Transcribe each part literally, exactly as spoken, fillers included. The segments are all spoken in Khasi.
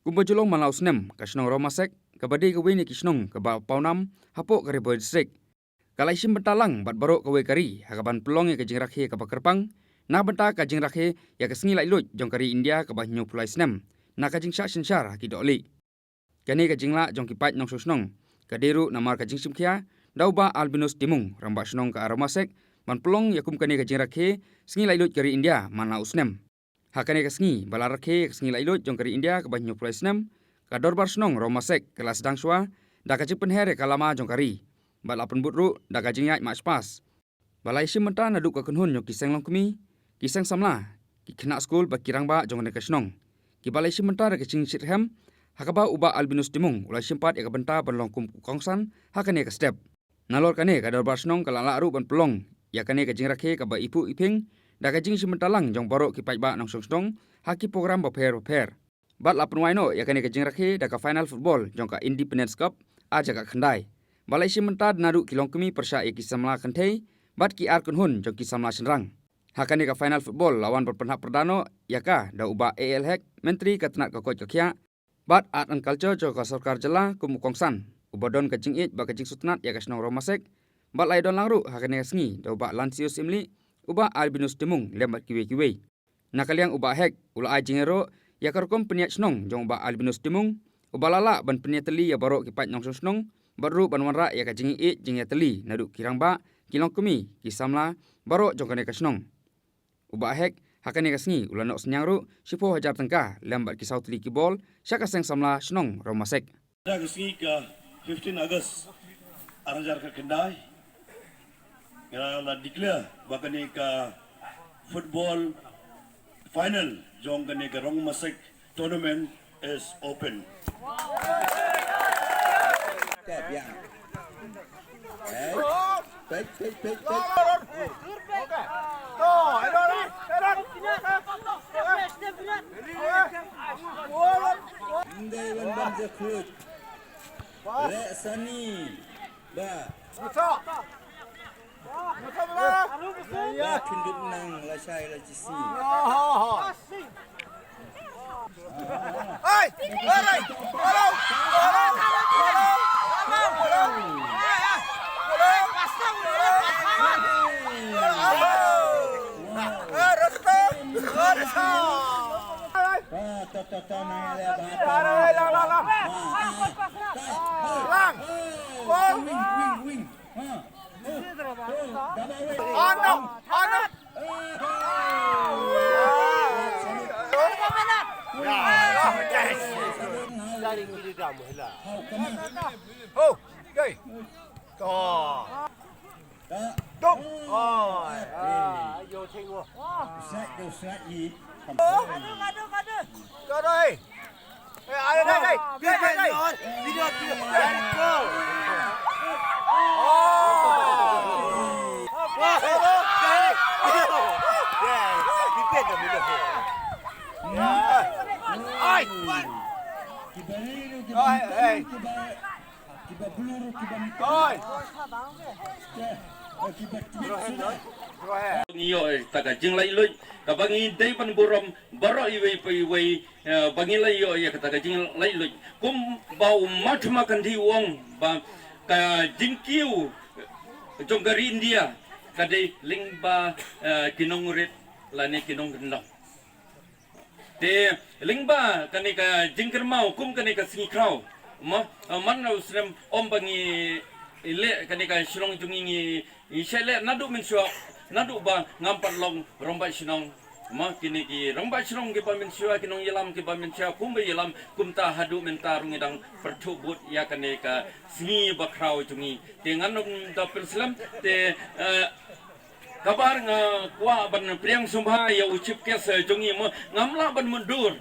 Kumba ju long man la u snem, ka shnong Rongmasek, kaba dei kawei na ki shnong kaba pawnam hapoh ka Ri Bhoi District, ka la ïashim bynta lang bad baroh kawei ka ri ha kaban pynlong ïa ka jingrakhe kaba kyrpang na ka bynta ka jingrakhe ïa ka sngi laitluid jong ka ri India kaba hynñiewphew lai snem na ka jingshah synshar ha ki dohlieh. Kane ka jinglah jong ki paid nongshong shnong ka dei ruh namar ka jingshimkhia da u Bah Albinus Timung, Rangbah Shnong ka Rongmasek, ban pynlong ïa kum kane ka jingrakhe sngi laitluid ka ri India man la u snem. Ha kane ka sngi ba la rakhe ka sngi laitluid jong ka ri India kaba hynñiewphew lai snem, ka Dorbar Shnong Rongmasek ka la sdang shuwa da ka jingpynher ïa ka lama jong ka ri bad la pynbud ruh da ka jingïaid march past. Ba la ïashim bynta naduh ka kynhun jong ki seng longkmie, ki seng samla, ki khynnah skul bad ki rangbah jong kane ka shnong, kiba la ïashim bynta da ka jingshitrhem ha kaba u Bah Albinus Timung u la shim pat ïa ka bynta ban long kum u kongsan ha kane ka step. Nalor kane, ka Dorbar Shnong ka la lah ruh ban pynlong ïa kane ka jingrakhe kaba iphuh iphieng da ka jingshim bynta lang jong baroh ki paidbah nongshong shnong ha ki program bapher bapher. Bad la pynwai noh ïa kane ka jingrakhe da ka final football jong ka Independence Cup ar hajar khyndai, ba la ïashim bynta da naduh ki longkmie pyrshah ïa ki samla kynthei bad ki ar kynhun jong ki samla shynrang. Ha kane ka final football la wan ban pynhap pyrda noh ïa ka da u Bah A L Hek, Myntri ka tnat ka koit ka khiah bad Art and Culture jong ka sorkar jylla kum u kongsan uba don ka jingïeit bad ka jingsngewtynnat ïa ka shnong Rongmasek. Bad la ïadon lang ruh ha kane ka sngi da u Bah Lansius Syiemlieh, u Bah Albinus Timung lem bad kiwei kiwei. Na ka liang u Bah Hek u la ai jingïaroh ïa ka rukom pynïaid shnong jong u Bah Albinus Timung, uba la lah ban pynïatylli ïa baroh ki paid nongshong shnong bad ruh ban wanrah ïa ka jingïeit jingïatylli naduh ki rangbah, ki longkmie, ki samla baroh jong kane ka shnong. U Bah Hek ha kane ka sngi u la noh synñiang ruh shiphew hajar tyngka lem bad ki saw tylli ki bol sha ka seng samla shnong Rongmasek. Da ka sngi ka fifteen August ar hajar khyndai, nga la declare ba kane ka football final jong kane ka Rongmasek tournament is open. Ka biang. Eh? Peit, peit, peit, peit. Ndai ban ban je khuid. Leh sani. Ba. Ba khyndup nang lashai la jisi. Ba, to, to, to, nang leh ba, ba. Lang. Wing, wing, wing. Ha. Oh, oh, double wing. Oh, no. Oh, no. Oh, okay. Dong. Oh, eh. Sat, sat, i. Kado, kado, kado. Kado, eh. Eh, ada, ada, ada. Video, video, video. Very cool. Oh. Wah, eh, eh. Yeah, video, video. Yeah. Ai. Ai, ai. Kiba blur, kiba mita. Oi. Kiba, eh, kiba tweet sila. Ngi ïoh, eh, ta ka jinglaitluid kaba ngi dei ban burom baroh iwei pa iwei, eh, ba ngi la ïoh ïa kata ka jinglaitluid. Kumba u Mahatma Gandhi u ong ba ka jingkiew jong ka ri India ka dei lyngba, eh, ki nongrit lane ki nongkyndong. Te lyngba kane ka jingkyrmen kum kane ka sngi khraw, ma, man u snem ym ba ngi leh kane ka shnong jong ngi, ngi shah leh naduh mynshuwa, naduh ba ngam pat long rangbah shnong. Ma kine ki rangbah shnong kiba mynshuwa, ki nongïalam kiba mynshuwa kumba ïalam, kumta haduh mynta ruh ngi dang pyrthuh bud ïa kane ka sngi ba khraw jong ngi. Te ngan ym da pynslem te, eh, Kaba nga kwah ban pdiang sngewbha ïa u chief guest, eh, jong ngi mo, ngam lah ban mundur.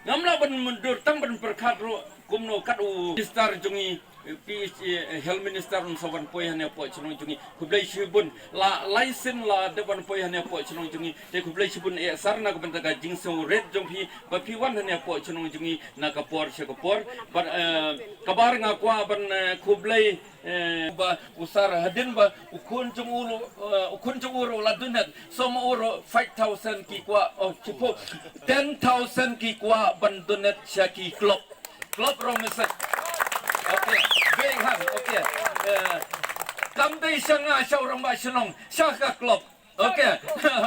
Ngam lah ban mundur tang ban pyrkhat ruh kumno kat u minister jong ngi, Phi, eh, Health Minister un sa wan poi hangne hapoh shnong jong ngi. Khublei shibun. La lai sien la dep wan poi hangne hapoh shnong jong ngi. Te khublei shibun, eh, sir, na ka bynta ka jingsngewrit jong phi ba phi wan hangne hapoh shnong jong ngi na ka por sha ka por. Bad, eh, kaba ar nga kwah ban, eh, khublei, eh, ba u sir, hadien ba u khun jong u ruh, eh, u khun jong u ruh la donate. Sum u ruh five thousand ki kwah, oh, shiphew, ten thousand ki kwah ban donate sha ki club. Club Rongmasek. Okay. Big hand. Okay. Eh, kam dei sha nga, sha u rangbah shnong, sha ka club. Okay.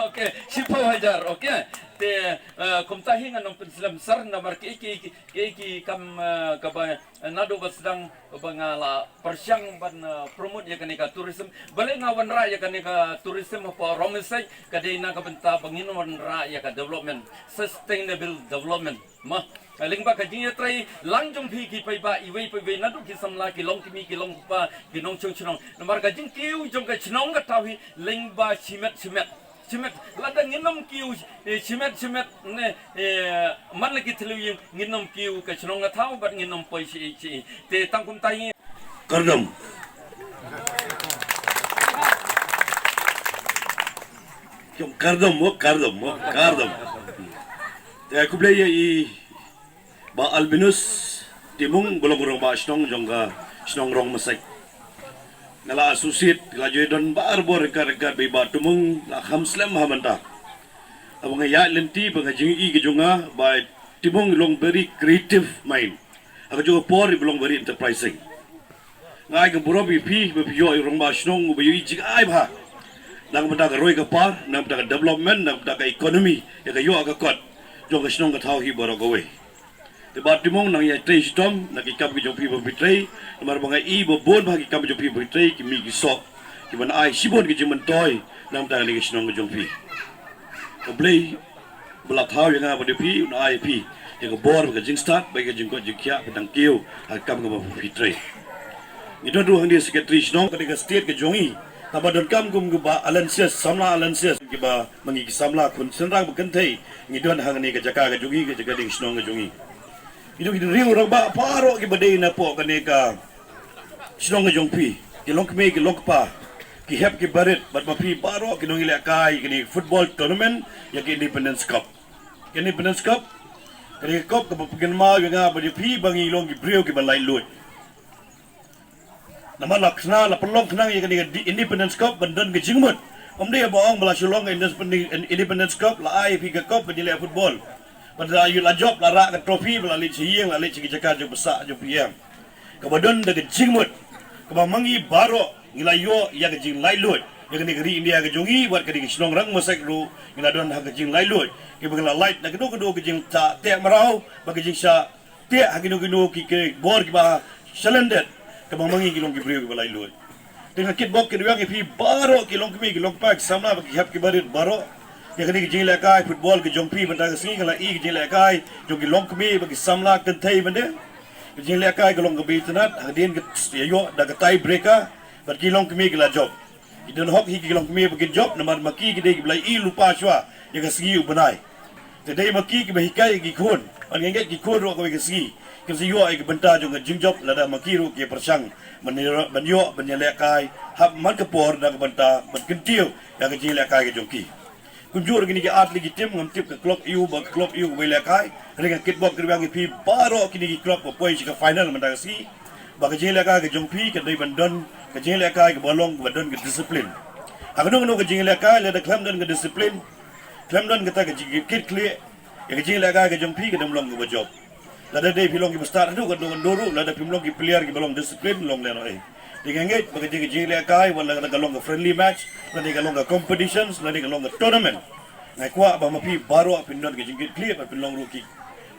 Okay. Shiphew hajar. Okay. Te, eh, kumta hi ngan ym pynslem, sir, namar ki, ki, ki, ki, ki kam, eh, kaba, eh, naduh ba sdang ba nga la pyrshang ban, eh, promote ïa kane ka tourism. Balei nga wanrah ïa kane ka tourism hapoh Rongmasek, ka dei na ka bynta ba ngin wanrah ïa ka development, sustainable development. Mo, lyngba ka jingïatreilang jong phi ki paidbah iwei pa iwei, naduh ki samla, ki longkmie, ki longkpa, ki nongshong shnong. Namar ka jingkiew jong ka shnong ka thaw hi lyngba shimet shimet. Shimet, lada ngin ym kiew, eh, shimet shimet ne, eh, man la ki thliew ïing, ngin ym kiew, ka shnong ka thaw bad ngin ym poi shi shi. Te tang kumta hi. Kardom. Kardom mo, kardom mo, kardom. Te khublei ïa i Bah Albinus Timung, ba long u rangbah shnong jong ka shnong Rongmasek. Nga la associate, nga la ju ïadon barabor ryngkat ryngkat bad i Bah Timung, la kham slem ha mynta. Haba nga ïaid lynti bad ka jingïohi ka jong nga, Bah Timung i long very creative mind. Ha kajuh ka por i ba long very enterprising. Nga ai ka burom ïa phi ba phi ïoh ïa u rangbah shnong uba ïohi jingai bha na ka bynta ka roi ka par, na ka bynta ka development, na ka bynta ka economy, ïa ka ïoh ka kot jong ka shnong ka thaw hi baroh kawei. Te Bah Timung, nang ïatrei shitom na ki kam ki jong phi ba phi trei, namar ba nga i ba bun bha ki kam ki jong phi ba phi trei ki mih ki soh, ki ban ai shibun ki jingmyntoi na ka bynta kane ka shnong ka jong phi. Ka Blei ba la thaw ïa nga bad ïa phi un ai ïa phi ïa ka bor bad ka jingstad bad ïa ka jingkoit jingkhiah ba dang kiew ha ka kam kaba phi trei. Ngi don ruh hangne secretary shnong, ka dei ka state ka jong ngi. Tangba donkam kum ka Bah Aloysius, samla Aloysius, kiba ma ngi ki samla khun shynrang ba kynthei ngi don hangne ka jaka ka jong ngi, ka jaka dieng shnong ka jong ngi. Ngi don ki riew rangbah baroh kiba dei napoh kane ka shnong ka jong phi, ki longkmie ki longkpa, ki hep ki barit, bad ma phi baroh ki nongïalehkai kane football tournament ïa ki Independence Cup. Ka Independence Cup ka dei ka cup kaba pynkynmaw ïa nga bad ïa phi ba ngi long ki briew kiba laitluid. Namar la khna, la pynlong khnang ïa kane ka di-, Independence Cup ban don ka jingmut. Ym dei ba ong ba la shu long ka Independence, Independence Cup la ai ïa phi ka cup ban ïaleh football. Bad la ïoh la jop, la rah ka trophy, ba la leit sha ïing, la leit sha ki jaka jong pisa jong phi ïa. Kaba don da ka jingmut, kaba ma ngi baroh ngi la ïoh ïa ka jinglaitluid ïa kane ka ri India ka jong ngi, wat kane ka shnong Rongmasek ruh ngi la don ha ka jinglaitluid. Kiba ngi la lait na kano kano ka jingteh mraw bad ka jingshah teh ha kino kino ki, ki bor kiba shalyndet, kaba ma ngi ki long ki briew kiba laitluid. Te nga kitbok kitrwiang ïa phi baroh ki longkmie ki longkpa, ki samla bad ki hep ki barit baroh, ïa kane ka jingïalehkai football ka jong phi mynta ka sngi. Nga la i ka jingïalehkai jong ki longkmie bad ki samla kynthei mynta. Ka jingïalehkai ka long kaba itynnad, hadien ka ïa ïoh da ka tie breaker bad ki longkmie ki la jop. Ki don hok hi ki longkmie ba kin jop, namar ma ki ki dei kiba la ïohi lypa shuwa ïa ka sngi u bnai. Te dei ma ki kiba hikai ïa ki khun, ban ngeit ki khun ruh kawei ka sngi kin sa ïoh ïa ka bynta jong ka jingjop, lada ma ki ruh ki pyrshang ban ïoh, ban ïoh ban ïalehkai hap man ka por na ka bynta ban kyntiew ïa ka jingïalehkai ka jong ki. Kumjuh ruh kine ki ar tylli ki team, ngam tip ka club aiu bad ka club aiu kaba ïalehkai. Hynrei nga kitbok kitrwiang ïa phi baroh kine ki club ba poi sha ka final mynta ka sngi, ba ka jingïalehkai ka jong phi ka dei ban don ka jingïalehkai kaba long kaba don ka discipline. Ha kano kano ka jingïalehkai, lada khlem don ka discipline, khlem don kata ka jingkitkhlieh, ïa ka jingïalehkai ka jong phi kan ym long kaba jop. Lada dei phi long kiba stad haduh katno katno ruh, lada phim long ki player kiba long discipline, long lehnohei. Te nga ngeit ba ka jing, ka jingïalehkai, wat la ka long ka friendly match, lada ka long ka competitions, lada ka long ka tournament, nga kwah ba ma phi baroh phin don ka jingkitkhlieh, ba phin long ruh ki,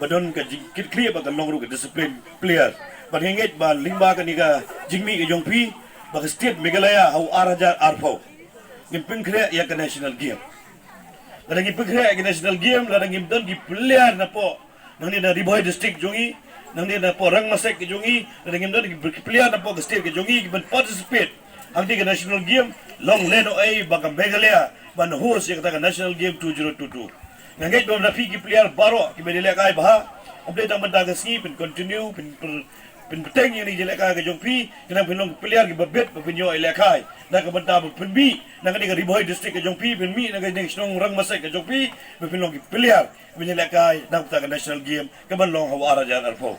ba don ka jingkitkhlieh, ba kan long ruh ka discipline player. Bad nga ngeit ba lyngba kane ka jingmih ka jong phi, ba ka state Meghalaya ha u ar hajar arphew ngin pynkhreh ïa ka national game. Lada ngim pynkhreh ïa ka national game, lada ngim don ki player napoh nangne na Ri Bhoi district jong ngi, nangne napoh Rongmasek ka jong ngi, lada ngim don ki player napoh ka state ka jong ngi kiban participate ha kane ka national game, long lehnohei ba ka Meghalaya ban host ïa kata ka national game two zero two two. Nga ngeit ba na phi ki player baroh kiba ïalehkai bha, ym dei tang mynta ka sngi, phin continue, phin pyr-, pynbteng ïa kane ka jingïalehkai ka jong phi, khnang phin long ki player kiba bit ba phin ïoh ïalehkai. Na ka bynta ba phin mih na kane ka Ri Bhoi District ka jong phi, phin mih na kane ka shnong Rangmasek ka jong phi, ba phin long ki player ban ïalehkai na ka bynta ka National Game kaban long ha u ar hajar arphew.